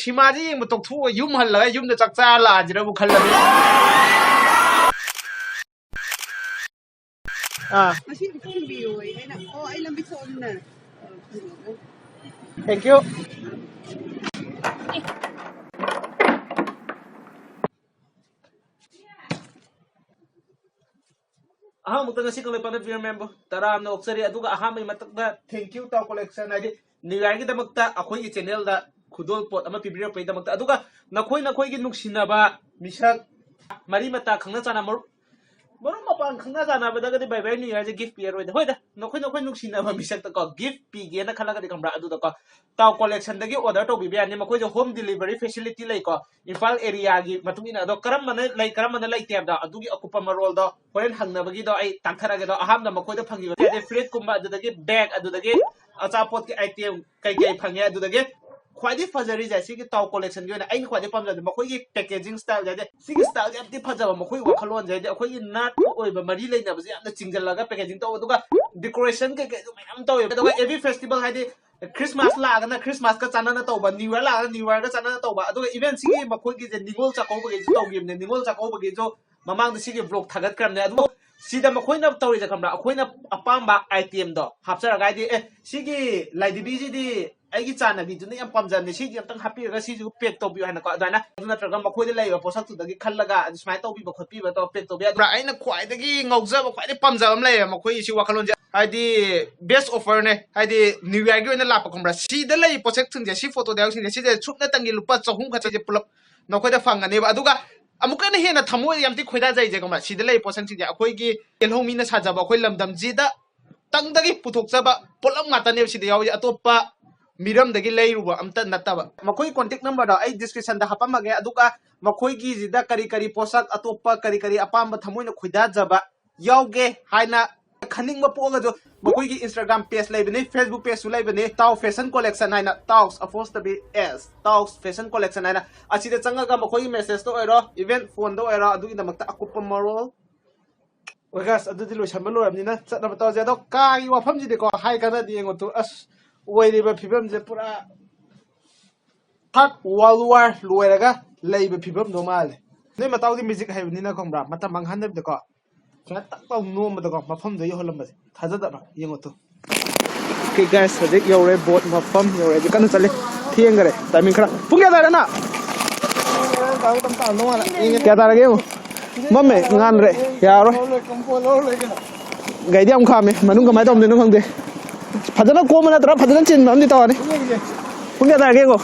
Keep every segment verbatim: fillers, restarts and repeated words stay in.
ꯁꯤꯃꯥꯁꯦ ꯌꯦꯡꯕ ꯇꯣꯛꯊꯣꯛꯑꯒ ꯌꯨꯝ ꯍꯜꯂꯒ ꯌꯨꯝꯗ ꯆꯥꯛ ꯆꯥꯔ ꯂꯥꯛꯑꯁꯤꯔꯕꯨ ꯈꯜꯂꯕꯅꯤ꯫ ꯑꯥ꯫ ꯉꯁꯤꯗꯤ ꯊꯣꯡꯕꯤꯌꯣꯌꯦ꯫ ꯑꯩꯅ, "ꯑꯣ, ꯑꯩ ꯂꯝꯕꯤ ꯊꯣꯛꯑꯝꯅꯦ"꯫ Thank you꯫ ꯑꯍꯥꯟꯕꯗ ꯉꯁꯤ ꯀꯪꯂꯩꯄꯥꯛꯅ ꯄꯤꯔꯝꯃꯦ ꯇꯔꯥꯝꯅ ꯑꯣꯛꯆꯔꯤ꯫ ꯑꯗꯨꯒ ꯑꯍꯥꯟꯕꯒꯤ ꯃꯊꯛꯇ thank you ꯇꯥꯎ collection, ꯍꯥꯏꯗꯤ ꯅ꯭ꯌꯨ ꯌꯥꯔꯒꯤꯗꯃꯛꯇ ꯑꯩꯈꯣꯏꯒꯤ ꯆꯦꯅꯦꯜꯗ ꯈꯨꯗꯣꯜ ꯄꯣꯠ ꯑꯃ ꯄꯤꯕꯤꯔꯛꯄꯒꯤꯗꯃꯛꯇ꯫ ꯑꯗꯨꯒ ꯅꯈꯣꯏ ꯅꯈꯣꯏꯒꯤ ꯅꯨꯡꯁꯤꯅꯕ ꯃꯤꯁꯛ, ꯃꯔꯤ ꯃꯇꯥ, ꯈꯪꯅ ꯆꯥꯟꯅ ꯃꯔꯨꯞ, ꯃꯔꯨꯞ ꯃꯄꯥꯡ ꯈꯪꯅ ꯆꯥꯟꯅꯕꯗꯒꯗꯤ ꯚꯥꯏ ꯚꯥꯏ ꯅ꯭ꯌꯨ ꯌꯥꯔꯁꯦ ꯒꯤꯐ ꯄꯤꯔꯔꯣꯏꯗ꯫ ꯍꯣꯏꯗ, ꯅꯈꯣꯏ ꯅꯈꯣꯏ ꯅꯨꯡꯁꯤꯅꯕ ꯃꯤꯁꯛꯇꯀꯣ ꯒꯤꯐ ꯄꯤꯒꯦꯅ ꯈꯜꯂꯒꯗꯤ ꯈꯪꯕ꯭ꯔꯥ, ꯑꯗꯨꯗꯀꯣ ꯇꯥꯎ collectionꯗꯒꯤ order ꯇꯧꯕꯤꯕ ꯌꯥꯅꯤ꯫ ꯃꯈꯣꯏꯁꯦ home delivery facility ꯂꯩꯀꯣ, ꯏꯝꯐꯥꯜ areaꯒꯤ ꯃꯇꯨꯡ ꯏꯟꯅ꯫ ꯑꯗꯣ ꯀꯔꯝꯕꯅ ꯂꯩ, ꯀꯔꯝꯕꯅ ꯂꯩꯇꯦ ꯍꯥꯏꯕꯗꯣ, ꯑꯗꯨꯒꯤ ꯑꯀꯨꯞꯄ ꯃꯔꯣꯜꯗꯣ ꯍꯣꯔꯦꯟ ꯍꯪꯅꯕꯒꯤꯗꯣ ꯑꯩ ꯇꯥꯛꯊꯔꯛꯑꯒꯦ꯫ ꯑꯗꯣ ꯑꯍꯥꯟꯕꯗ ꯃꯈꯣꯏꯗ ꯐꯪꯉꯤꯕ ꯍꯥꯏꯗꯤ ꯐ꯭ꯔꯤꯠꯀꯨꯝꯕ, ꯑꯗꯨꯗꯒꯤ ꯕꯦꯒ, ꯑꯗꯨꯗꯒꯤ ꯑꯆꯥꯄꯣꯠꯀꯤ item ꯀꯩ ꯀꯩ ꯐꯪꯉꯦ, ꯑꯗꯨꯗꯒꯤ ꯈ꯭ꯋꯥꯏꯗꯒꯤ ꯐꯖꯔꯤꯁꯦ ꯁꯤꯒꯤ ꯇꯥꯎ collectionꯒꯤ ꯑꯣꯏꯅ ꯑꯩꯅ ꯈ꯭ꯋꯥꯏꯗꯒꯤ ꯄꯥꯝꯖꯕꯗꯤ ꯃꯈꯣꯏꯒꯤ packaging styleꯁꯦ, ꯍꯥꯏꯗꯤ ꯁꯤꯒꯤ styleꯁꯦ ꯌꯥꯝ ꯊꯤ ꯐꯖꯕ, ꯃꯈꯣꯏꯒꯤ ꯋꯥꯈꯜꯂꯣꯟꯁꯦ, ꯍꯥꯏꯗꯤ ꯑꯩꯈꯣꯏꯒꯤ ꯅꯥꯠꯀ ꯑꯣꯏꯕ ꯃꯔꯤ ꯂꯩꯅꯕꯁꯦ ꯌꯥꯝꯅ ꯆꯤꯡꯁꯤꯜꯂꯒ packaging ꯇꯧꯕ, ꯑꯗꯨꯒ decoration ꯀꯩꯀꯩꯁꯨ ꯃꯌꯥꯝ ꯇꯧꯋꯦꯕ꯫ ꯑꯗꯨꯒ every festival, ꯍꯥꯏꯗꯤ Christmas ꯂꯥꯛꯑꯒꯅ Christmasꯀ ꯆꯥꯟꯅꯅ ꯇꯧꯕ, New Year ꯂꯥꯛꯑꯒꯅ New Yearꯒ ꯆꯥꯟꯅꯅ ꯇꯧꯕ, ꯑꯗꯨꯒ even ꯁꯤꯒꯤ ꯃꯈꯣꯏꯒꯤꯁꯦ ꯅꯤꯉꯣꯜ ꯆꯥꯛꯀꯧꯕꯒꯤꯁꯨ ꯇꯧꯈꯤꯕꯅꯦ꯫ ꯅꯤꯉꯣꯜ ꯆꯥꯛꯀꯧꯕꯒꯤꯁꯨ ꯃꯃꯥꯡꯗ ꯁꯤꯒꯤ vlog ꯊꯥꯒꯠꯈ꯭ꯔꯕꯅꯦ꯫ ꯑꯗꯨ ꯁꯤꯗ ꯃꯈꯣꯏꯅ ꯇꯧꯔꯤꯁꯦ ꯈꯪꯕ꯭ꯔꯥ, ꯑꯩꯈꯣꯏꯅ ꯑꯄꯥꯝꯕ itemꯗꯣ ꯍꯥꯞꯆꯔꯒ, ꯍꯥꯏꯗꯤ ꯑꯦ ꯁꯤꯒꯤ ꯂꯥꯏꯙꯤꯕꯤꯁꯤꯗꯤ ꯑꯩꯒꯤ ꯆꯥꯟꯅꯕꯤꯗꯨꯅ ꯌꯥꯝ ꯄꯥꯝꯖꯕꯅꯦ, ꯁꯤꯁꯦ ꯑꯝꯇꯪ ꯍꯥꯞꯄꯤꯔꯒ ꯁꯤꯁꯨ pack ꯇꯧꯕꯤꯌꯨ ꯍꯥꯏꯅꯀꯣ, ꯑꯗꯨꯃꯥꯏꯅ, ꯑꯗꯨ ꯅꯠꯇ꯭ꯔꯒ ꯃꯈꯣꯏꯗ ꯂꯩꯔꯤꯕ ꯄꯣꯠꯁꯛꯇꯨꯗꯒꯤ ꯈꯜꯂꯒ ꯑꯗꯨ ꯁꯨꯃꯥꯏꯅ ꯇꯧꯕꯤꯕ ꯈꯣꯠꯄꯤꯕ ꯇꯧꯔ pack ꯇꯧꯕ ꯌꯥꯏ꯫ ꯑꯗꯨꯒ ꯑꯩꯅ ꯈ꯭ꯋꯥꯏꯗꯒꯤ ꯉꯥꯎꯖꯕ, ꯈ꯭ꯋꯥꯏꯗꯒꯤ ꯄꯥꯝꯖꯕ ꯑꯃ ꯂꯩꯌꯦ ꯃꯈꯣꯏꯒꯤ ꯁꯤ ꯋꯥꯈꯜꯂꯣꯟꯁꯦ, ꯍꯥꯏꯗꯤ best offerꯅꯦ, ꯍꯥꯏꯗꯤ New Yearꯒꯤ ꯑꯣꯏꯅ ꯂꯥꯛꯄ ꯈꯪꯕ꯭ꯔꯥ, ꯁꯤꯗ ꯂꯩꯔꯤꯕ ꯄꯣꯠꯁꯛꯁꯤꯡꯁꯦ, ꯁꯤ photoꯗ ꯌꯥꯎꯔꯤꯁꯤꯡꯁꯦ, ꯁꯤꯁꯦ ꯁꯨꯞꯅꯇꯪꯒꯤ ꯂꯨꯄꯥ ꯆꯍꯨꯝ ꯈꯛꯇꯁꯦ ꯄꯨꯂꯞ ꯅꯈꯣꯏꯗ ꯐꯪꯒꯅꯦꯕ꯫ ꯑꯗꯨꯒ ꯑꯃꯨꯛꯀ ꯍꯦꯟꯅ ꯍꯦꯟꯅ ꯊꯃꯣꯏꯗ ꯌꯥꯝ ꯊꯤ ꯈꯣꯏꯗꯥꯖꯩꯁꯦ ꯈꯪꯕ꯭ꯔꯥ, ꯁꯤꯗ ꯂꯩꯔꯤꯕ ꯄꯣꯠꯁꯛꯁꯤꯡꯁꯦ ꯑꯩꯈꯣꯏꯒꯤ ꯌꯦꯜꯍꯧꯃꯤꯅ ꯁꯥꯖꯕ, ꯑꯩꯈꯣꯏ ꯂꯝꯗꯝꯁꯤꯗ ꯇꯪꯗꯒꯤ ꯄꯨꯊꯣꯛꯆꯕ ꯄꯣꯠꯂꯝ ꯉꯥꯛꯇꯅꯦꯕ ꯁꯤꯗ ꯌꯥꯎꯔꯤꯁꯦ, ꯑꯇꯣꯞꯄ ꯃꯤꯔꯝꯗꯒꯤ ꯂꯩꯔꯨꯕ ꯑꯝꯇ ꯅꯠꯇꯕ꯫ ꯃꯈꯣꯏꯒꯤ contact numberꯗꯣ ꯑꯩ descriptionꯗ ꯍꯥꯞꯄꯝꯃꯒꯦ, ꯑꯗꯨꯒ ꯃꯈꯣꯏꯒꯤꯁꯤꯗ ꯀꯔꯤ ꯀꯔꯤ ꯄꯣꯠꯁꯛ, ꯑꯇꯣꯞꯄ ꯀꯔꯤ ꯀꯔꯤ ꯑꯄꯥꯝꯕ ꯊꯃꯣꯏꯅ ꯈꯣꯏꯗꯥꯖꯕ ꯌꯥꯎꯒꯦ ꯍꯥꯏꯅ ꯈꯟꯅꯤꯡꯕ ꯄꯣꯛꯑꯒꯁꯨ ꯃꯈꯣꯏꯒꯤ Instagram page ꯂꯩꯕꯅꯤ, Facebook pageꯁꯨ ꯂꯩꯕꯅꯤ, Tao Fashion Collection ꯍꯥꯏꯅ, Tao's apostrophe S, Tao's Fashion Collection ꯍꯥꯏꯅ꯫ ꯑꯁꯤꯗ ꯆꯪꯉꯒ ꯃꯈꯣꯏꯒꯤ messageꯇ ꯑꯣꯏꯔꯣ, even phoneꯗ ꯑꯣꯏꯔꯣ, ꯑꯗꯨꯒꯤꯗꯃꯛꯇ ꯑꯀꯨꯞꯄ ꯃꯔꯣꯜ꯫ ꯍꯣꯏ guys, ꯑꯗꯨꯗꯤ ꯂꯣꯏꯁꯟꯕ ꯂꯣꯏꯔꯕꯅꯤꯅ ꯆꯠꯅꯕ ꯇꯧꯔꯁꯦ꯫ ꯑꯗꯣ ꯀꯥꯒꯤ ꯋꯥꯐꯝꯁꯤꯗꯤꯀꯣ, ꯍꯥꯏ ꯀꯥꯟꯅꯗꯦ, ꯌꯦꯡꯉꯣ ꯇꯨ, ꯑꯁ, ꯑꯣꯏꯔꯤꯕ ꯐꯤꯕꯝꯁꯦ ꯄꯨꯔꯥ Third World War ꯂꯣꯏꯔꯒ ꯂꯩꯕ ꯐꯤꯕꯝꯗꯣ ꯃꯥꯜꯂꯦ꯫ ꯅꯣꯏ ꯃꯇꯥꯎꯗꯤ ꯃ꯭ꯌꯨꯖꯤꯛ ꯍꯩꯕꯅꯤꯅ ꯈꯪꯕ꯭ꯔꯥ, ꯃꯇꯝ ꯃꯥꯡꯍꯟꯗꯕꯤꯗꯀꯣ ꯁꯨꯃꯥꯏꯅ ꯇꯛ ꯇꯧ ꯅꯣꯝꯕꯗꯀꯣ ꯃꯐꯝꯗ ꯌꯧꯍꯜꯂꯝꯕꯁꯦ ꯊꯥꯖꯗꯕ꯭ꯔꯥ? ꯌꯦꯡꯉꯣ ꯇꯨ꯫ Okay guys, ꯍꯧꯖꯤꯛ ꯌꯧꯔꯦ, ꯕꯣꯠ ꯃꯐꯝ ꯌꯧꯔꯦ꯫ ꯍꯧꯖꯤꯛ ꯀꯟꯅ ꯆꯠꯂꯤ꯫ ꯊꯦꯡꯈꯔꯦ꯫ ꯇꯥꯏꯃꯤꯡ ꯈꯔ, ꯄꯨꯡ ꯀꯌꯥ ꯇꯥꯔꯦ ꯅ? ꯀꯌꯥ ꯇꯥꯔꯒꯦ ꯌꯦꯡꯉꯣ꯫ ꯃꯝꯃꯦ, ꯉꯥꯟꯔꯦ꯫ ꯌꯥꯔꯣꯏ꯫ ꯒꯥꯔꯤꯗꯤ ꯌꯥꯝ ꯈꯥꯝꯃꯦ꯫ ꯃꯅꯨꯡ ꯀꯃꯥꯏꯅ ꯇꯧꯔꯝꯗꯣꯏꯅꯣ ꯈꯪꯗꯦ꯫ ꯐꯖꯅ ꯀꯣꯝꯕ ꯅꯠꯇ꯭ꯔꯥ ꯐꯖꯅ ꯆꯤꯟꯕ ꯑꯃꯗꯤ ꯇꯧꯔꯅꯤ꯫ ꯄꯨꯡ ꯀꯌꯥ ꯇꯥꯔꯒꯦ ꯌꯦꯡꯉꯣ꯫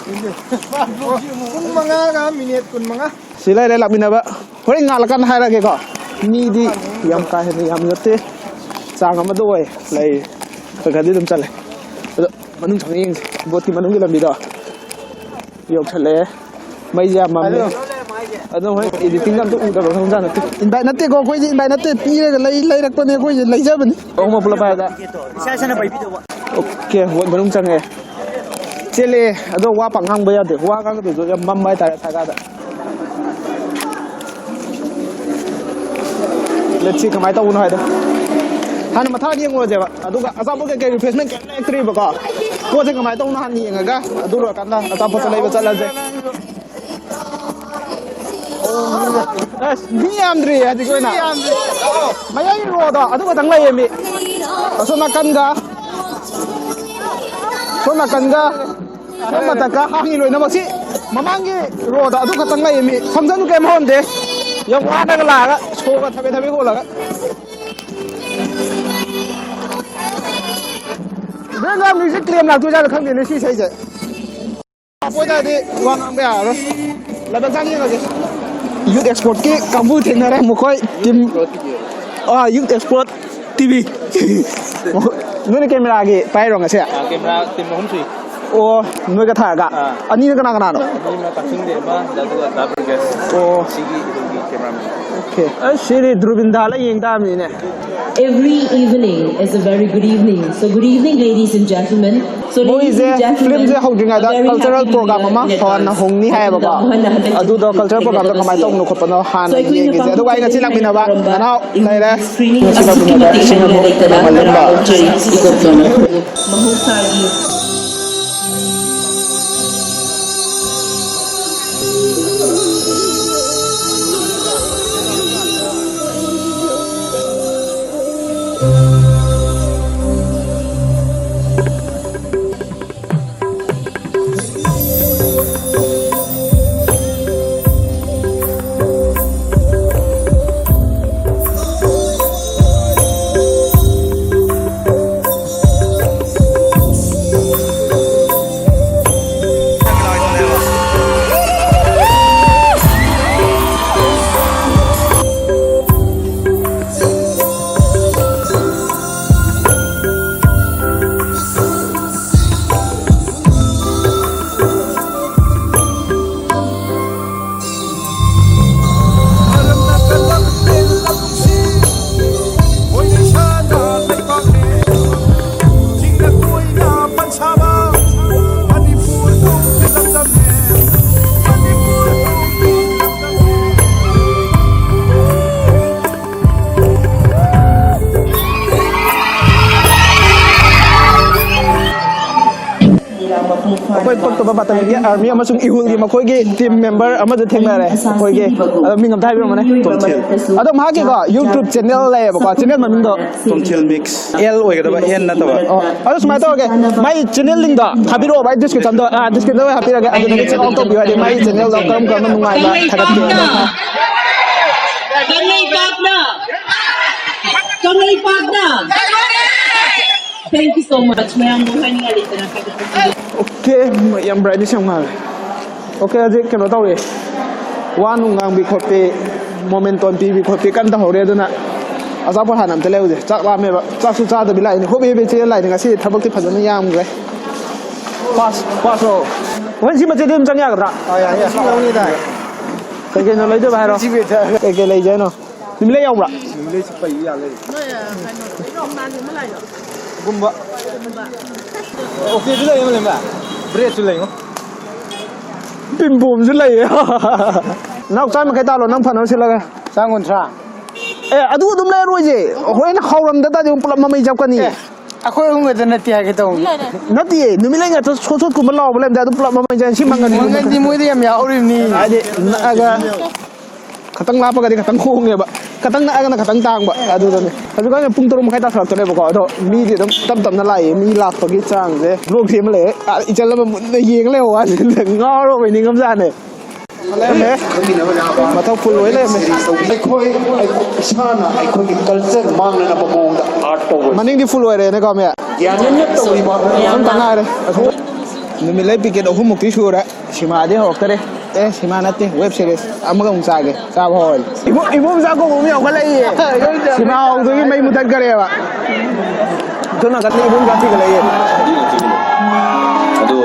ꯄꯨꯡ ꯃꯉꯥꯒ ꯃꯤꯅꯤꯠ ꯀꯨꯟꯃꯉꯥ꯫ ꯁꯤ ꯂꯩꯔꯦ ꯂꯥꯛꯃꯤꯟꯅꯕ꯫ ꯍꯣꯔꯦꯟ ꯉꯥꯜꯂꯀꯥꯟꯗ ꯍꯥꯏꯔꯛꯑꯒꯦꯀꯣ꯫ ꯃꯤꯗꯤ ꯌꯥꯝ ꯀꯥ ꯍꯦꯟꯅ ꯌꯥꯝ ꯅꯠꯇꯦ, ꯆꯥꯡ ꯑꯃꯗ ꯑꯣꯏ ꯂꯩꯔꯤ꯫ ꯈꯔ ꯈꯔꯗꯤ ꯑꯗꯨꯝ ꯆꯠꯂꯦ꯫ ꯑꯗꯣ ꯃꯅꯨꯡ ꯆꯪꯉ ꯌꯦꯡꯁꯦ, ꯕꯣꯠꯀꯤ ꯃꯅꯨꯡꯒꯤ ꯂꯝꯕꯤꯗꯣ ꯌꯧꯁꯜꯂꯛꯑꯦ꯫ ꯃꯩꯁꯦ ꯌꯥꯝ ꯃꯝꯃꯦ꯫ ꯑꯗꯣ ꯍꯣꯏ, editing ꯑꯝꯇ ꯎꯗꯕ ꯈꯪꯖꯥ ꯅꯠꯇꯦ꯫ Invite ꯅꯠꯇꯦꯀꯣ, ꯑꯩꯈꯣꯏꯁꯦ invite ꯅꯠꯇꯦ, ꯄꯤꯔꯒ ꯂꯩ-, ꯂꯩꯔꯛꯄꯅꯦ, ꯑꯩꯈꯣꯏꯁꯦ ꯂꯩꯖꯕꯅꯤ꯫ ꯑꯍꯨꯝꯃꯛ ꯄꯨꯂꯞ ꯍꯥꯏꯔꯗ꯫ ꯏꯁꯥ ꯏꯁꯥꯅ ꯄꯥꯏꯕꯤꯗꯧꯕ꯫ Okay, ꯕꯣꯠ ꯃꯅꯨꯡ ꯆꯪꯉꯦ꯫ ꯆꯦꯜꯂꯦ꯫ ꯑꯗꯣ ꯋꯥ ꯄꯥꯛ ꯉꯥꯡꯕ ꯌꯥꯗꯦ꯫ ꯋꯥ ꯉꯥꯡꯒꯗꯣꯏꯁꯨ ꯌꯥꯝ ꯃꯝꯕ ꯍꯥꯏꯇꯥꯔꯦ ꯁꯥꯒꯥꯗ꯫ Let's see ꯀꯃꯥꯏꯅ ꯇꯧꯕꯅꯣ ꯍꯥꯏꯗꯣ꯫ ꯍꯥꯟꯅ ꯃꯊꯥ ꯌꯦꯡꯉꯨꯔꯁꯦꯕ꯫ ꯑꯗꯨꯒ ꯑꯆꯥꯄꯣꯠ ꯀꯩꯀꯩ refreshment ꯀꯩꯝ ꯂꯩꯔꯛꯇ꯭ꯔꯤꯕꯀꯣ꯫ ꯄꯣꯠꯁꯦ ꯀꯃꯥꯏꯅ ꯇꯧꯕꯅꯣ ꯍꯥꯟꯅ ꯌꯦꯡꯉꯒ ꯑꯗꯨ ꯂꯣꯏꯔꯀꯥꯟꯗ ꯑꯆꯥꯄꯣꯠꯁꯦ ꯂꯩꯕ ꯆꯠꯂꯁꯦ꯫ ꯑꯁ, ꯃꯤ ꯌꯥꯝꯗ꯭ꯔꯤ ꯍꯧꯖꯤꯛꯀꯤ ꯑꯣꯏꯅ꯫ ꯃꯌꯥꯏꯒꯤ ꯔꯣꯗꯣ ꯑꯗꯨ ꯈꯛꯇꯪ ꯂꯩꯌꯦ ꯃꯤ꯫ ꯑꯁꯣꯝ ꯅꯥꯀꯟꯒ, ꯁꯣꯝ ꯅꯥꯀꯟꯒ, ꯁꯣꯝ ꯃꯊꯛꯀ ꯍꯥꯡꯉꯤ ꯂꯣꯏꯅꯃꯛꯁꯤ꯫ ꯃꯃꯥꯡꯒꯤ ꯔꯣꯗꯣ ꯑꯗꯨ ꯈꯛꯇꯪ ꯂꯩꯌꯦ ꯃꯤ꯫ ꯐꯪꯁꯟ ꯀꯩꯝ ꯍꯧꯔꯝꯗꯦ꯫ ꯌꯥꯝ ꯋꯥꯅꯒ ꯂꯥꯛꯑꯒ ꯁꯣꯒ ꯊꯕꯦ ꯊꯕꯦ ꯍꯣꯜꯂꯒ꯫ ꯕꯦꯛꯒ꯭ꯔꯥꯎꯟ ꯃ꯭ꯌꯨꯖꯤꯛ ꯀ꯭ꯂꯦꯝ ꯂꯥꯛꯇꯣꯏꯖꯥꯠꯂ ꯈꯪꯗꯦꯅꯦ ꯁꯤ ꯏꯁꯩꯁꯦ꯫ ꯑꯣꯏꯇꯥꯔꯗꯤ ꯋꯥ ꯉꯥꯡꯕ ꯌꯥꯔꯔꯣꯏ꯫ ꯂꯥꯏꯕꯛ ꯆꯥꯡ ꯌꯦꯡꯉꯒꯦ꯫ Youth Export ꯀꯤ ꯀꯥꯡꯕꯨ ꯊꯦꯡꯅꯔꯦ, ꯃꯈꯣꯏ team, ꯑꯥ, Youth Export T V꯫ ꯅꯣꯏꯅ camera ꯒꯤ ꯄꯥꯏꯔꯣ ꯉꯁꯤ? ꯑꯥ, camera team ꯑꯍꯨꯝ ꯁꯨꯏ꯫ ꯑꯣ, ꯅꯣꯏꯒ ꯊꯥꯔꯒ? ꯑꯥ꯫ ꯑꯅꯤꯅ ꯀꯅꯥ ꯀꯅꯥꯅꯣ? ꯑꯅꯤꯅ ꯀꯛꯆꯤꯡꯗꯩ ꯑꯃ, ꯑꯗꯨꯒ ꯗꯥ ꯕ꯭ꯔꯤꯒꯦꯁ꯫ ꯑꯣ꯫ ꯁꯤꯒꯤ ꯏꯕꯨꯡꯒꯤ cameraman꯫ Okay꯫ ꯑꯁ, ꯁꯤꯗꯤ ꯗꯨꯔꯕꯤꯟꯗꯥꯂ ꯌꯦꯡ ꯇꯥꯕꯅꯤꯅꯦ꯫ Every evening is a very good evening. So good evening, ladies and gentlemen. So, ladies ꯃꯣꯏꯁꯦ and gentlemen, ꯐꯤꯂꯝꯁꯦ ꯍꯧꯗ꯭ꯔꯤꯉꯩꯗ a very cultural happy programme ꯑꯃ ꯍꯧꯍꯟꯅ ꯍꯧꯅꯤ ꯍꯥꯏꯌꯦꯕꯀꯣ꯫ ꯑꯗꯨꯗꯣ ꯀꯜꯆꯔꯦꯜ ꯄ꯭ꯔꯣꯒ꯭ꯔꯥꯝꯗꯣ ꯀꯃꯥꯏꯅ ꯇꯧꯕꯅꯣ ꯈꯣꯠꯄꯅꯣ ꯍꯥꯟꯅ ꯌꯦꯡꯒꯦꯁꯦ꯫ ꯑꯗꯨꯒ ꯑꯩ ꯉꯁꯤ ꯂꯥꯛꯃꯤꯟꯅꯕ ꯅꯅꯥꯎ ꯂꯩꯔꯦ꯫ ꯃꯍꯧꯁꯥꯒꯤ꯫ ꯄꯥꯇꯟꯒꯤ ꯑꯥꯔꯃꯤ ꯑꯃꯁꯨꯡ ꯏꯍꯨꯜꯒꯤ ꯃꯈꯣꯏꯒꯤ ꯇꯤꯝ ꯃꯦꯝꯕꯔ ꯑꯃꯁꯨ ꯊꯦꯡꯅꯔꯦ ꯑꯩꯈꯣꯏꯒꯤ꯫ ꯑꯗꯣ ꯃꯤꯡ ꯑꯝꯇ ꯍꯥꯏꯕꯤꯔꯝꯃꯨꯅꯦ꯫ ꯇꯣꯝꯊꯤꯜ꯫ ꯑꯗꯣ ꯃꯍꯥꯛꯀꯤꯀꯣ YouTube ꯆꯦꯅꯦꯜ ꯂꯩꯌꯦꯕꯀꯣ, ꯆꯦꯅꯦꯜ ꯃꯃꯤꯡꯗꯣ? ꯇꯣꯝꯊꯤꯜ ꯃꯤꯛꯁ꯫ ꯑꯦꯜ ꯑꯣꯏꯒꯗꯕ, ꯑꯦꯟ ꯅꯠꯇꯕ꯫ ꯑꯣ, ꯑꯗꯣ ꯁꯨꯃꯥꯏꯅ ꯇꯧꯔꯒꯦ, ꯃꯥꯏ ꯆꯦꯅꯦꯜ ꯂꯤꯡꯗꯣ ꯊꯥꯕꯤꯔꯛꯑꯣ ꯚꯥꯏ, ꯗꯤꯁꯀ꯭ꯔꯤꯞꯁꯟꯗꯣ, ꯑꯥ, ꯗꯤꯁꯀ꯭ꯔꯤꯞꯁꯟꯗ ꯑꯣꯏꯅ ꯍꯥꯞꯄꯤꯔꯒꯦ, ꯑꯗꯨꯗꯒꯤ ꯆꯦꯛ ꯑꯥꯎꯠ ꯇꯧꯕꯤꯌꯨ, ꯍꯥꯏꯗꯤ ꯃꯥꯏ ꯆꯦꯅꯦꯜꯗꯣ ꯀꯔꯝ ꯀꯔꯝꯕ ꯅꯨꯡꯉꯥꯏꯕ ꯊꯥꯒꯠꯀꯦ ꯑꯗꯣ꯫ ꯀꯪꯂꯩꯄꯥꯛꯅ! ꯀꯪꯂꯩꯄꯥꯛꯅ! Thank you so much. ꯃꯌꯥꯝꯕꯨ ꯍꯥꯏꯅꯤꯡꯉꯥꯏ ꯂꯩꯇꯅ ꯊꯥꯒꯠꯆꯔꯤ꯫ ꯑꯣꯀꯦ, ꯌꯥꯝ ꯕ꯭ꯔꯥꯏꯠꯅꯦꯁ ꯌꯥꯝ ꯉꯥꯜꯂꯦ꯫ ꯑꯣꯀꯦ, ꯍꯧꯖꯤꯛ ꯀꯩꯅꯣ ꯇꯧꯔꯤ, ꯋꯥ ꯅꯨꯡ ꯉꯥꯡꯕꯤ ꯈꯣꯠꯄꯤ, ꯃꯣꯃꯦꯟꯇꯣꯟ ꯄꯤꯕꯤ ꯈꯣꯠꯄꯤ ꯀꯟꯅ ꯇꯧꯍꯧꯔꯤ꯫ ꯑꯗꯨꯅ ꯑꯆꯥꯄꯣꯠ ꯍꯥꯟꯅ ꯑꯝꯇ ꯂꯩꯔꯨꯁꯦ, ꯆꯥꯛ ꯂꯥꯝꯃꯦꯕ꯫ ꯆꯥꯛꯁꯨ ꯆꯥꯗꯕꯤ ꯂꯥꯛꯏꯅꯦ, ꯍꯣꯕꯦ ꯍꯣꯕꯦ ꯆꯦꯜꯂ ꯂꯥꯛꯏꯅꯦ꯫ ꯉꯁꯤ ꯊꯕꯛꯇꯤ ꯐꯖꯅ ꯌꯥꯝꯈ꯭ꯔꯦ꯫ ꯄꯥꯁ, ꯄꯥꯁ ꯂꯣ꯫ ꯍꯣꯔꯦꯟ ꯁꯤ ꯃꯆꯦꯗ ꯑꯗꯨꯝ ꯆꯪ ꯌꯥꯒꯗ꯭ꯔꯥ? ꯑꯥ, ꯌꯥꯏ, ꯌꯥꯏ, ꯁꯤ ꯂꯧꯅꯤꯗ꯫ ꯀꯩ ꯀꯩꯅꯣ ꯂꯩꯗꯣꯏꯕ ꯍꯥꯏꯔꯣ? ꯁꯤ ꯕꯦꯒꯇ꯫ ꯀꯩ ꯀꯩ ꯂꯩꯁꯦ ꯍꯥꯏꯅꯣ? ꯅꯨꯃꯤꯠꯂꯩ ꯌꯥꯎꯕ꯭ꯔꯥ? ꯅꯨꯃꯤꯠꯂꯩꯁꯨ ꯄꯩ ꯌꯥ ꯂꯩ꯫ ꯅꯣꯏ, ꯑ, ꯀꯩꯅꯣ, ꯀꯩꯅꯣ, ꯃꯥꯟꯕꯤ ꯑꯃ ꯂꯥꯛꯏꯗꯣ꯫ ꯒꯨꯝꯕ꯫ ꯑꯣꯀꯦꯁꯨ ꯂꯩ ꯑꯃ ꯂꯩꯕ꯫ ꯕ꯭ꯔꯦꯗꯁꯨ ꯂꯩꯉꯣ꯫ ꯄꯤꯝꯄꯣꯝꯁꯨ ꯂꯩꯌꯦ꯫ ꯅꯥꯎ, ꯆꯥꯝ ꯌꯥꯡꯈꯩ ꯇꯥꯜꯂꯣ, ꯅꯪ ꯐꯅꯕ ꯁꯤꯜꯂꯒ꯫ ꯆꯥꯝ ꯀꯨꯟꯊ꯭ꯔꯥ꯫ ꯑꯦ, ꯑꯗꯨ ꯑꯗꯨꯝ ꯂꯩꯔꯣꯏꯁꯦ꯫ ꯍꯣꯔꯦꯟ ꯍꯥꯎꯔꯝꯗ ꯇꯥꯔꯗꯤ ꯑꯃꯨꯛ ꯄꯨꯂꯞ ꯃꯃꯩ ꯆꯞꯀꯅꯤ꯫ ꯑꯦ, ꯑꯩꯈꯣꯏ ꯑꯍꯨꯝ ꯈꯛꯇ ꯅꯠꯇꯦ ꯍꯥꯏꯒꯦ ꯇꯧꯕꯅꯤ꯫ ꯅꯠꯇꯦ, ꯅꯨꯃꯤꯠꯂꯩ ꯉꯥꯛꯇ ꯁꯣꯠ ꯁꯣꯠꯀꯨꯝꯕ ꯂꯥꯎꯕ ꯂꯩꯔꯝꯗꯥꯏ ꯑꯗꯨ ꯄꯨꯂꯞ ꯃꯃꯩ ꯆꯞ-, ꯁꯤ ꯃꯪꯒꯟ ꯃꯪꯒꯟꯗꯤ ꯃꯣꯏꯗ ꯌꯥꯝ ꯌꯥꯎꯔꯤꯕꯅꯤ꯫ ꯍꯥꯏꯗꯤ ꯅꯛꯑꯒ ꯈꯇꯪ ꯂꯥꯞꯄꯒꯗꯤ ꯈꯇꯪ ꯍꯣꯡꯉꯦꯕ, ꯈꯇꯪ ꯅꯛꯑꯒꯅ ꯈꯇꯪ ꯇꯥꯡꯕ, ꯑꯗꯨꯗꯅꯦ꯫ ꯍꯧꯖꯤꯛꯀꯥꯟꯁꯦ ꯄꯨꯡ ꯇꯔꯨꯛ ꯃꯈꯥꯏ ꯇꯥꯁꯜꯂꯛꯇꯣꯔꯦꯕꯀꯣ, ꯑꯗꯣ ꯃꯤꯗꯤ ꯑꯗꯨꯝ ꯇꯞ ꯇꯞꯅ ꯂꯥꯛꯏ꯫ ꯃꯤ ꯂꯥꯛꯄꯒꯤ ꯆꯥꯡꯁꯦ, ꯕ꯭ꯂꯣꯛꯁꯦ ꯑꯃ ꯂꯩꯔꯦ, ꯑꯥ, ꯏꯆꯜ ꯑꯃ ꯃꯨꯟꯅ ꯌꯦꯡ ꯂꯩꯕ ꯋꯥꯅꯤ, ꯉꯥꯎꯔꯕꯣꯏ ꯅꯤꯡꯉꯝꯖꯥꯠꯅꯦ꯫ ꯂꯩꯔꯝꯃꯦ꯫ ꯃꯊꯛ ꯐꯨꯜ ꯑꯣꯏ ꯂꯩꯔꯝꯃꯦ꯫ ꯑꯩꯈꯣꯏ, ꯑꯩꯈꯣꯏ ꯏꯁꯥꯅ ꯑꯩꯈꯣꯏꯒꯤ ꯀꯜꯆꯔ ꯃꯥꯡꯅꯅꯕ ꯃꯑꯣꯡꯗ ꯑꯥꯔꯠ ꯇꯧꯕ꯫ ꯃꯅꯤꯡꯗꯤ ꯐꯨꯜ ꯑꯣꯏꯔꯦꯅꯦꯀꯣ, ꯃꯌꯥ? ꯒ꯭ꯌꯥꯟ ꯃꯦꯟ ꯑꯃ ꯇꯧꯔꯤꯕ꯫ ꯑꯍꯨꯝ ꯇ ꯉꯥꯏꯔꯦ꯫ ꯅꯨꯃꯤꯠ ꯂꯩ ꯄꯤꯀꯦꯠ ꯑꯍꯨꯝꯃꯨꯛꯇꯤ ꯁꯨꯔꯦ꯫ ꯁꯤꯃꯥꯗꯤ ꯍꯧꯔꯛꯇꯔꯦ꯫ ꯑꯦ, ꯁꯤꯃꯥ ꯅꯠꯇꯦ, ꯋꯦꯕ ꯁꯤꯔꯤꯁ ꯑꯃꯒ ꯑꯃꯨꯛ ꯆꯥꯒꯦ꯫ ꯆꯥꯕ ꯍꯧꯔꯅꯤ꯫ ꯏꯕꯣ-, ꯏꯕꯣꯝꯆꯥ ꯀꯧꯕ ꯑꯃ ꯌꯥꯎꯈꯠꯂꯛꯏꯌꯦ꯫ ꯁꯤꯃꯥ ꯍꯧꯗꯣꯏꯒꯤ ꯃꯩ ꯃꯨꯊꯠꯈꯔꯦꯕ꯫ ꯑꯗꯨ ꯅꯥꯀꯟꯗ ꯏꯕꯣꯝꯆꯥ ꯊꯤꯒꯠꯂꯛꯏꯌꯦ꯫ ꯑꯗꯨ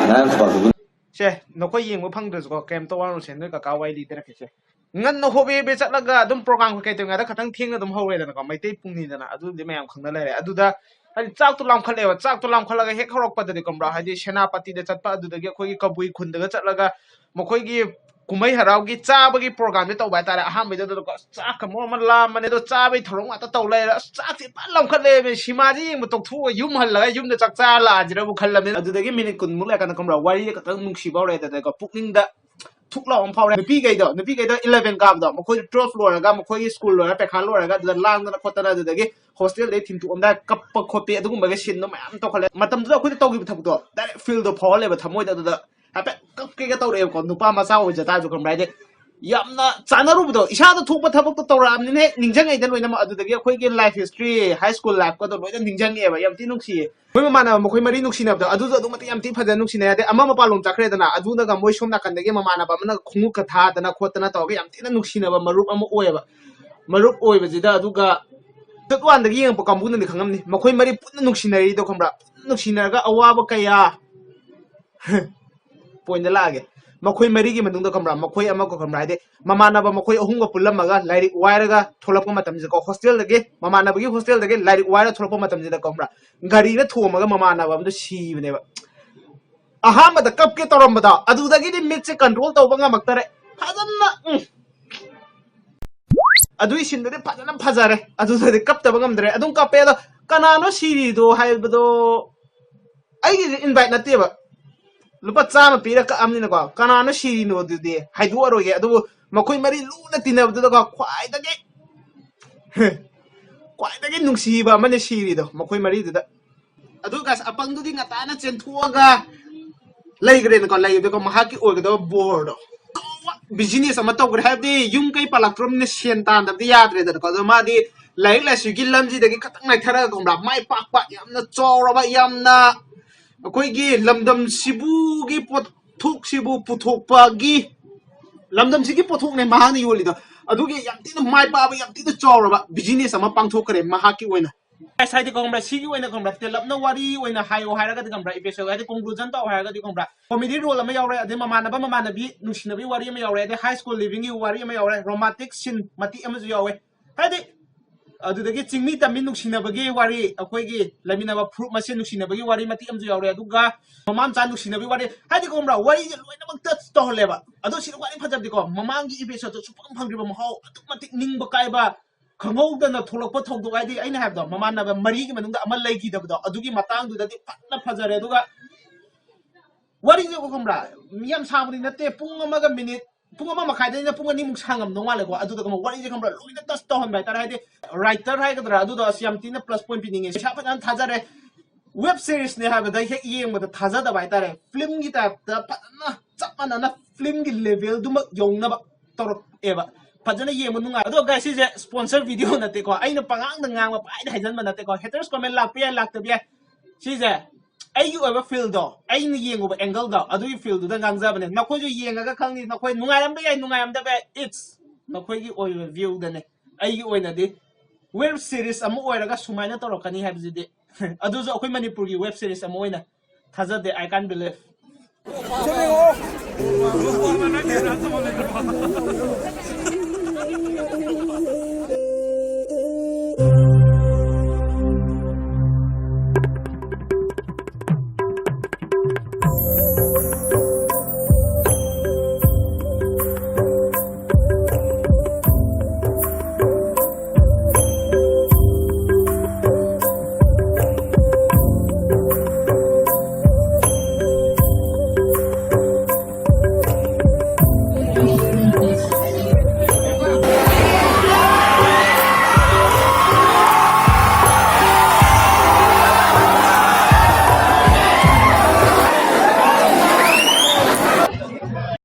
ꯅꯥꯔꯟ ꯊꯧꯕꯥꯜꯗꯨꯕꯨ ꯁꯦ, ꯅꯈꯣꯏ ꯌꯦꯡꯕ ꯐꯪꯗ꯭ꯔꯁꯨꯀꯣ, ꯀꯩꯝꯇ ꯋꯥꯔꯨꯅꯨꯁꯦ, ꯅꯣꯏ ꯀꯀꯥ ꯋꯥꯔꯤ ꯂꯤꯗꯔꯛꯀꯦꯁꯦ꯫ ꯉꯟꯅ ꯍꯣꯕꯦ ꯍꯣꯕꯦ ꯆꯠꯂꯒ ꯑꯗꯨꯝ ꯄ꯭ꯔꯣꯒ꯭ꯔꯥꯝ ꯀꯩꯀꯩ ꯇꯧꯔꯤꯉꯩꯗ ꯈꯇꯪ ꯊꯦꯡꯅ ꯑꯗꯨꯝ ꯍꯧꯔꯦꯗꯅꯀꯣ, ꯃꯩꯇꯩ ꯄꯨꯡꯅꯤꯗꯅ, ꯑꯗꯨꯗꯤ ꯃꯌꯥꯝ ꯈꯪꯅ ꯂꯩꯔꯦ꯫ ꯑꯗꯨꯗ ꯍꯥꯏꯗꯤ ꯆꯥꯛꯇꯣ ꯂꯥꯝꯈꯠꯂꯦꯕ, ꯆꯥꯛꯇꯣ ꯂꯥꯝꯈꯠꯂꯒ ꯍꯦꯛ ꯍꯧꯔꯛꯄꯗꯗꯤ ꯈꯪꯕ꯭ꯔꯥ, ꯍꯥꯏꯗꯤ ꯁꯦꯅꯥꯄꯇꯤꯗ ꯆꯠꯄ, ꯑꯗꯨꯗꯒꯤ ꯑꯩꯈꯣꯏꯒꯤ ꯀꯕꯨꯏ ꯈꯨꯟꯗꯒ ꯆꯠꯂꯒ ꯃꯈꯣꯏꯒꯤ ꯀꯨꯝꯍꯩ ꯍꯔꯥꯎꯒꯤ ꯆꯥꯕꯒꯤ ꯄ꯭ꯔꯣꯒꯥꯝꯁꯦ ꯇꯧꯕ ꯍꯥꯏꯇꯥꯔꯦ꯫ ꯑꯍꯥꯟꯕꯩꯗꯨꯗ ꯆꯥꯛꯀ ꯃꯔꯣꯟ ꯑꯃ ꯂꯥꯝꯕꯅꯦ, ꯑꯗꯣ ꯆꯥꯕꯩ ꯊꯧꯔꯝ ꯉꯥꯛꯇ ꯇꯧ ꯂꯩꯔꯦ꯫ ꯑꯁ, ꯆꯥꯛꯁꯦ ꯐꯖꯅ ꯂꯧꯈꯠꯂꯦꯃꯦ꯫ ꯁꯤꯃꯥꯁꯦ ꯌꯦꯡꯕ ꯇꯣꯛꯊꯣꯛꯑꯒ ꯌꯨꯝ ꯍꯜꯂꯒ ꯌꯨꯝꯗ ꯆꯥꯛ ꯆꯥꯔ ꯂꯥꯛꯑꯁꯤꯔꯕꯨ ꯈꯜꯂꯕꯅꯦ꯫ ꯑꯗꯨꯗꯒꯤ ꯃꯤꯅꯤꯠ ꯀꯨꯟꯃꯨꯛ ꯂꯩꯔꯀꯥꯟꯗ ꯈꯪꯕ꯭ꯔꯥ, ꯋꯥꯔꯤꯁꯦ ꯈꯛꯇꯪ ꯅꯨꯡꯁꯤꯕ ꯍꯧꯔꯦ꯫ ꯑꯗꯨꯗꯒꯤꯀꯣ ꯄꯨꯛꯅꯤꯡꯗ ꯊꯨꯛ ꯂꯥꯎ ꯑꯃ ꯐꯥꯎꯔꯦ꯫ ꯅꯨꯄꯤꯈꯩꯗꯣ ꯅꯨꯄꯤꯈꯩꯗꯣ ꯏꯂꯚꯦꯟ ꯀꯥꯕꯗꯣ, ꯃꯈꯣꯏꯗꯣ ꯇꯨꯋꯦꯜꯐ ꯂꯣꯏꯔꯒ, ꯃꯈꯣꯏꯒꯤ ꯁ꯭ꯀꯨꯜ ꯂꯣꯏꯔꯒ, ꯄꯩꯈꯥ ꯂꯣꯏꯔꯒ ꯑꯗꯨꯗ ꯂꯥꯡꯗꯅ ꯈꯣꯠꯇꯅ, ꯑꯗꯨꯗꯒꯤ ꯍꯣꯁꯇꯦꯜꯗꯩ ꯊꯤꯟꯇꯣꯛꯑꯝꯗꯥꯏ ꯀꯞꯄ ꯈꯣꯠꯄꯤ ꯑꯗꯨꯒꯨꯝꯕꯒꯤ ꯁꯤꯟꯗꯣ ꯃꯌꯥꯝ ꯇꯧꯈꯠꯂꯦ꯫ ꯃꯇꯝꯗꯨꯗ ꯑꯩꯈꯣꯏꯅ ꯇꯧꯈꯤꯕ ꯊꯕꯛꯇꯣ ꯗꯥꯏꯔꯦꯛ ꯐꯤꯜꯗꯣ ꯐꯥꯎꯍꯜꯂꯦꯕ ꯊꯃꯣꯏꯗ꯫ ꯑꯗꯨꯗ ꯍꯥꯏꯐꯦꯠ ꯀꯞꯀꯦꯒ ꯇꯧꯔꯛꯑꯦꯕꯀꯣ, ꯅꯨꯄꯥ ꯃꯆꯥ ꯑꯣꯏꯖ ꯇꯥꯔꯁꯨ, ꯈꯪꯕ꯭ꯔꯥ? ꯍꯥꯏꯗꯤ ꯌꯥꯝꯅ ꯆꯥꯟꯅꯔꯨꯕꯗꯣ, ꯏꯁꯥꯗ ꯊꯣꯛꯄ ꯊꯕꯛꯇꯣ ꯇꯧꯔꯛꯑꯕꯅꯤꯅ ꯍꯦꯛ ꯅꯤꯡꯁꯤꯡꯉꯛꯏꯗ ꯂꯣꯏꯅꯃꯛ꯫ ꯑꯗꯨꯗꯒꯤ ꯑꯩꯈꯣꯏꯒꯤ ꯂꯥꯏꯐ ꯍꯤꯁꯇ꯭ꯔꯤ, ꯍꯥꯏ ꯁ꯭ꯀꯨꯜ ꯂꯥꯏꯐꯀꯗꯣ ꯂꯣꯏꯅ ꯅꯤꯡꯁꯤꯡꯉꯛꯑꯦꯕ꯫ ꯌꯥꯝ ꯊꯤ ꯅꯨꯡꯁꯤꯌꯦ꯫ ꯃꯣꯏ ꯃꯃꯥꯟꯅꯕ ꯃꯈꯣꯏ ꯃꯔꯤ ꯅꯨꯡꯁꯤꯅꯕꯗꯣ, ꯑꯗꯨꯁꯨ ꯑꯗꯨꯛ ꯃꯇꯤꯛ ꯌꯥꯝ ꯊꯤ ꯐꯖꯅ ꯅꯨꯡꯁꯤꯅꯩ꯫ ꯍꯥꯏꯗꯤ ꯑꯃ ꯃꯄꯥꯟꯂꯣꯝ ꯆꯠꯈ꯭ꯔꯦꯗꯅ, ꯑꯗꯨꯅꯒ ꯃꯣꯏ ꯁꯣꯝ ꯅꯥꯀꯟꯗꯒꯤ ꯃꯃꯥꯟꯅꯕ ꯑꯃꯅꯒ ꯈꯣꯡꯎꯞꯀ ꯊꯥꯗꯅ ꯈꯣꯠꯇꯅ ꯇꯧꯔꯒ ꯌꯥꯝ ꯊꯤꯅ ꯅꯨꯡꯁꯤꯅꯕ ꯃꯔꯨꯞ ꯑꯃ ꯑꯣꯏꯌꯦꯕ꯫ ꯃꯔꯨꯞ ꯑꯣꯏꯕꯁꯤꯗ ꯑꯗꯨꯒ ꯗꯦꯠ ꯋꯥꯟꯗꯒꯤ ꯌꯦꯡꯉꯛꯄ ꯀꯥꯡꯕꯨꯅꯗꯤ ꯈꯪꯉꯝꯅꯤ, ꯃꯈꯣꯏ ꯃꯔꯤ ꯄꯨꯟꯅ ꯅꯨꯡꯁꯤꯅꯔꯤꯗꯣ, ꯈꯪꯕ꯭ꯔꯥ? ꯄꯨꯟꯅ ꯅꯨꯡꯁꯤꯅꯔꯒ ꯑꯋꯥꯕ ꯀꯌꯥ ꯄꯣꯏꯟꯗ ꯂꯥꯛꯑꯒꯦ꯫ ꯃꯈꯣꯏ ꯃꯔꯤꯒꯤ ꯃꯅꯨꯡꯗ, ꯈꯪꯕ꯭ꯔꯥ, ꯃꯈꯣꯏ ꯑꯃꯒ, ꯈꯪꯕ꯭ꯔꯥ, ꯍꯥꯏꯗꯤ ꯃꯃꯥꯟꯅꯕ ꯃꯈꯣꯏ ꯑꯍꯨꯝꯒ ꯄꯨꯜꯂꯝꯃꯒ ꯂꯥꯏꯔꯤꯛ ꯋꯥꯏꯔꯒ ꯊꯣꯛꯂꯛꯄ ꯃꯇꯝꯁꯤꯗꯀꯣ, ꯍꯣꯁꯇꯦꯜꯗꯒꯤ, ꯃꯃꯥꯟꯅꯕꯒꯤ ꯍꯣꯁꯇꯦꯜꯗꯒꯤ ꯂꯥꯏꯔꯤꯛ ꯋꯥꯏꯔ ꯊꯣꯛꯂꯛꯄ ꯃꯇꯝꯁꯤꯗ, ꯈꯪꯕ꯭ꯔꯥ, ꯒꯥꯔꯤꯅ ꯊꯣꯝꯃꯒ ꯃꯃꯥꯟꯅꯕ ꯑꯃꯗꯣ ꯁꯤꯕꯅꯦꯕ꯫ ꯑꯍꯥꯟꯕꯗ ꯀꯞꯀꯦ ꯇꯧꯔꯝꯕꯗꯣ, ꯑꯗꯨꯗꯒꯤꯗꯤ ꯃꯤꯠꯁꯦ ꯀꯟꯇ꯭ꯔꯣꯜ ꯇꯧꯕ ꯉꯝꯃꯛꯇꯔꯦ꯫ ꯐꯖꯅ, ꯎꯝ꯫ ꯑꯗꯨꯒꯤ ꯁꯤꯟꯗꯨꯗꯤ ꯐꯖꯅ ꯐꯖꯔꯦ꯫ ꯑꯗꯨꯗꯗꯤ ꯀꯞꯇꯕ ꯉꯝꯗ꯭ꯔꯦ꯫ ꯑꯗꯨꯝ ꯀꯞꯄꯦ꯫ ꯑꯗꯣ ꯀꯅꯥꯅꯣ ꯁꯤꯔꯤꯗꯣ ꯍꯥꯏꯕꯗꯣ, ꯑꯩꯒꯤꯁꯦ ꯏꯟꯚꯥꯏꯠ ꯅꯠꯇꯦꯕ, ꯂꯨꯄꯥ ꯆꯥꯝꯃ ꯄꯤꯔ ꯀꯛꯑꯝꯅꯤꯅꯀꯣ꯫ ꯀꯅꯥꯅꯣ ꯁꯤꯔꯤꯅꯣ ꯑꯗꯨꯗꯤ ꯍꯥꯏꯗꯣꯛꯑꯔꯣꯏꯒꯦ꯫ ꯑꯗꯨꯕꯨ ꯃꯈꯣꯏ ꯃꯔꯤ ꯂꯨꯅ ꯇꯤꯟꯅꯕꯗꯨꯗꯀꯣ, ꯈ꯭ꯋꯥꯏꯗꯒꯤ, ꯈ꯭ꯋꯥꯏꯗꯒꯤ ꯅꯨꯡꯁꯤꯕ ꯑꯃꯅꯦ ꯁꯤꯔꯤꯗꯣ, ꯃꯈꯣꯏ ꯃꯔꯤꯗꯨꯗ꯫ ꯑꯗꯨꯒ ꯑꯄꯪꯗꯨꯗꯤ ꯉꯟꯇꯥꯅ ꯆꯦꯟꯊꯣꯛꯑꯒ ꯂꯩꯈ꯭ꯔꯦꯅꯀꯣ꯫ ꯂꯩꯕꯗꯀꯣ ꯃꯍꯥꯛꯀꯤ ꯑꯣꯏꯒꯗꯕ ꯕꯣꯔꯗꯣ, ꯕꯤꯖꯤꯅꯦꯁ ꯑꯃ ꯇꯧꯈ꯭ꯔꯦ꯫ ꯍꯥꯏꯕꯗꯤ ꯌꯨꯝ ꯀꯩ ꯄꯥꯜꯂꯛꯇ꯭ꯔꯕꯅꯤꯅ ꯁꯦꯟ ꯇꯥꯟꯗꯕꯗꯤ ꯌꯥꯗ꯭ꯔꯦꯗꯅꯀꯣ꯫ ꯑꯗꯣ ꯃꯥꯗꯤ ꯂꯥꯏꯔꯤꯛ ꯂꯥꯏꯁꯨꯒꯤ ꯂꯝꯁꯤꯗꯒꯤ ꯈꯇꯪ ꯅꯥꯏꯊꯔꯒ, ꯈꯪꯕ꯭ꯔꯥ, ꯃꯥꯏ ꯄꯥꯛꯄ, ꯌꯥꯝꯅ ꯆꯥꯎꯔꯕ, ꯌꯥꯝꯅ ꯑꯩꯈꯣꯏꯒꯤ ꯂꯝꯗꯝꯁꯤꯕꯨꯒꯤ ꯄꯣꯠꯊꯣꯛꯁꯤꯕꯨ ꯄꯨꯊꯣꯛꯄꯒꯤ, ꯂꯝꯗꯝꯁꯤꯒꯤ ꯄꯣꯠꯊꯣꯛꯅꯦ ꯃꯍꯥꯛꯅ ꯌꯣꯜꯂꯤꯗꯣ꯫ ꯑꯗꯨꯒꯤ ꯌꯥꯝ ꯊꯤꯅ ꯃꯥꯏ ꯄꯥꯛꯑꯕ, ꯌꯥꯝ ꯊꯤꯅ ꯆꯥꯎꯔꯕ ꯕꯤꯖꯤꯅꯦꯁ ꯑꯃ ꯄꯥꯡꯊꯣꯛꯈ꯭ꯔꯦ ꯃꯍꯥꯛꯀꯤ ꯑꯣꯏꯅ꯫ ꯑꯁ, ꯍꯥꯏꯗꯤ, ꯈꯪꯕ꯭ꯔꯥ, ꯁꯤꯒꯤ ꯑꯣꯏꯅ, ꯈꯪꯕ꯭ꯔꯥ, ꯇꯦꯜꯂꯞꯅ ꯋꯥꯔꯤ ꯑꯣꯏꯅ ꯍꯥꯏꯌꯣ ꯍꯥꯏꯔꯒꯗꯤ, ꯈꯪꯕ꯭ꯔꯥ, ꯏꯄꯤꯁꯣꯗ ꯍꯥꯏꯗꯤ ꯀꯣꯟꯀ꯭ꯂꯨꯖꯟ ꯇꯧ ꯍꯥꯏꯔꯒꯗꯤ, ꯈꯪꯕ꯭ꯔꯥ, ꯀꯣꯃꯦꯗꯤ ꯔꯣꯜ ꯑꯃ ꯌꯥꯎꯔꯦ, ꯑꯗꯩ ꯃꯃꯥꯟꯅꯕ ꯃꯃꯥꯟꯅꯕꯤ ꯅꯨꯡꯁꯤꯅꯕꯒꯤ ꯋꯥꯔꯤ ꯑꯃ ꯌꯥꯎꯔꯦ, ꯑꯗꯩ ꯍꯥꯏ ꯁ꯭ꯀꯨꯜ ꯂꯤꯚꯤꯡꯒꯤ ꯋꯥꯔꯤ ꯑꯃ ꯌꯥꯎꯔꯦ, ꯔꯣꯃꯥꯟꯇꯤꯛ ꯁꯤꯟ ꯃꯇꯦꯛ ꯑꯃꯁꯨ ꯌꯥꯎꯋꯦ꯫ ꯍꯥꯏꯗꯤ ꯑꯗꯨꯗꯒꯤ ꯆꯤꯡꯃꯤ ꯇꯝꯃꯤ ꯅꯨꯡꯁꯤꯅꯕꯒꯤ ꯋꯥꯔꯤ, ꯑꯩꯈꯣꯏꯒꯤ ꯂꯩꯃꯤꯟꯅꯕ ꯐꯨꯔꯨꯞ ꯃꯁꯦꯟ ꯅꯨꯡꯁꯤꯅꯕꯒꯤ ꯋꯥꯔꯤ ꯃꯇꯦꯛ ꯑꯃꯁꯨ ꯌꯥꯎꯔꯦ꯫ ꯑꯗꯨꯒ ꯃꯃꯥ ꯃꯆꯥ ꯅꯨꯡꯁꯤꯅꯕꯒꯤ ꯋꯥꯔꯤ, ꯍꯥꯏꯗꯤ ꯈꯪꯕ꯭ꯔꯥ, ꯋꯥꯔꯤꯁꯦ ꯂꯣꯏꯅꯃꯛ ꯇꯆ ꯇꯧꯍꯜꯂꯦꯕ꯫ ꯑꯗꯣ ꯁꯤꯗ ꯈ꯭ꯋꯥꯏꯗꯒꯤ ꯐꯖꯕꯗꯤꯀꯣ, ꯃꯃꯥꯡꯒꯤ ꯏꯄꯤꯁꯣꯗꯇ ꯁꯨꯐꯪ ꯐꯪꯗ꯭ꯔꯤꯕ ꯃꯍꯥꯎ, ꯑꯗꯨꯛ ꯃꯇꯤꯛ ꯅꯤꯡꯕ ꯀꯥꯏꯕ, ꯈꯪꯍꯧꯗꯅ ꯊꯣꯛꯂꯛꯄ ꯊꯧꯗꯣꯛ, ꯍꯥꯏꯗꯤ ꯑꯩꯅ ꯍꯥꯏꯕꯗꯣ, ꯃꯃꯥꯟꯅꯕ ꯃꯔꯤꯒꯤ ꯃꯅꯨꯡꯗ ꯑꯃ ꯂꯩꯈꯤꯗꯕꯗꯣ, ꯑꯗꯨꯒꯤ ꯃꯇꯥꯡꯗꯨꯗꯗꯤ ꯐꯖꯅ ꯐꯖꯔꯦ꯫ ꯑꯗꯨꯒ ꯋꯥꯔꯤꯁꯦ ꯈꯪꯕ꯭ꯔꯥ, ꯃꯤ ꯌꯥꯝ ꯁꯥꯡꯕꯗꯤ ꯅꯠꯇꯦ, ꯄꯨꯡ ꯑꯃꯒ ꯃꯤꯅꯤꯠ, ꯄꯨꯡ ꯑꯃ ꯃꯈꯥꯏꯗꯩꯅ ꯄꯨꯡ ꯑꯅꯤꯃꯨꯛ ꯁꯥꯡꯉꯝꯗꯧ ꯃꯥꯜꯂꯦꯀꯣ꯫ ꯑꯗꯨꯗ ꯈꯪꯕ꯭ꯔꯥ, ꯋꯥꯔꯤꯁꯦ ꯈꯪꯕ꯭ꯔꯥ, ꯂꯣꯏꯅ ꯇꯆ ꯇꯧꯍꯟꯕ ꯍꯥꯏꯇꯥꯔꯦ꯫ ꯍꯥꯏꯗꯤ ꯔꯥꯏꯇꯔ ꯍꯥꯏꯒꯗ꯭ꯔꯥ, ꯑꯗꯨꯗꯣ ꯑꯁ ꯌꯥꯝ ꯊꯤꯅ ꯄ꯭ꯂꯁ ꯄꯣꯏꯟ ꯄꯤꯅꯤꯡꯉꯦ꯫ ꯄꯩꯁꯥ ꯐꯖꯅ ꯊꯥꯖꯔꯦ꯫ ꯋꯦꯕ ꯁꯤꯔꯤꯁꯅꯦ ꯍꯥꯏꯕꯗ ꯍꯦꯛ ꯌꯦꯡꯕꯗ ꯊꯥꯖꯗꯕ ꯍꯥꯏꯇꯥꯔꯦ꯫ ꯐꯤꯂꯝꯒꯤ ꯇꯥꯏꯞꯇ ꯐꯖꯅ ꯆꯞ ꯃꯥꯟꯅꯅ ꯐꯤꯂꯝꯒꯤ ꯂꯦꯚꯦꯜꯗꯨꯃꯛ ꯌꯧꯅꯕ ꯇꯧꯔꯛꯑꯦꯕ꯫ ꯐꯖꯅ ꯌꯦꯡꯕ ꯅꯨꯡꯉꯥꯏ꯫ ꯑꯗꯣ ꯒꯥꯏꯁ, ꯁꯤꯁꯦ ꯁ꯭ꯄꯣꯟꯁꯔ ꯚꯤꯗꯤꯑꯣ ꯅꯠꯇꯦꯀꯣ, ꯑꯩꯅ ꯄꯉꯥꯡꯗ ꯉꯥꯡꯕ, ꯄꯥꯏꯗ ꯍꯥꯏꯖꯟꯕ ꯅꯠꯇꯦꯀꯣ꯫ ꯍꯦꯇꯔꯁ ꯀꯣꯃꯦꯟ ꯂꯥꯛꯄ ꯌꯥꯏ, ꯂꯥꯛꯇꯕ ꯌꯥꯏ꯫ ꯁꯤꯁꯦ ꯑꯩꯒꯤ ꯑꯣꯏꯕ ꯐꯤꯜꯗꯣ, ꯑꯩꯅ ꯌꯦꯡꯉꯨꯕ ꯑꯦꯡꯒꯜꯗꯣ, ꯑꯗꯨꯒꯤ ꯐꯤꯜꯗꯨꯗ ꯉꯥꯡꯖꯕꯅꯦ꯫ ꯅꯈꯣꯏꯁꯨ ꯌꯦꯡꯉꯒ ꯈꯪꯅꯤ, ꯅꯈꯣꯏ ꯅꯨꯡꯉꯥꯏꯔꯝꯕ ꯌꯥꯏ, ꯅꯨꯡꯉꯥꯏꯔꯝꯗꯕ ꯌꯥꯏ, ꯏꯠꯁ ꯅꯈꯣꯏꯒꯤ ꯑꯣꯏꯕ ꯚ꯭ꯌꯨꯗꯅꯦ꯫ ꯑꯩꯒꯤ ꯑꯣꯏꯅꯗꯤ ꯋꯦꯕ ꯁꯤꯔꯤꯁ ꯑꯃ ꯑꯣꯏꯔꯒ ꯁꯨꯃꯥꯏꯅ ꯇꯧꯔꯛꯀꯅꯤ ꯍꯥꯏꯕꯁꯤꯗꯤ, ꯑꯗꯨꯁꯨ ꯑꯩꯈꯣꯏ ꯃꯅꯤꯄꯨꯔꯒꯤ ꯋꯦꯕ ꯁꯤꯔꯤꯁ ꯑꯃ ꯑꯣꯏꯅ, ꯊꯥꯖꯗꯦ, I can't believe꯫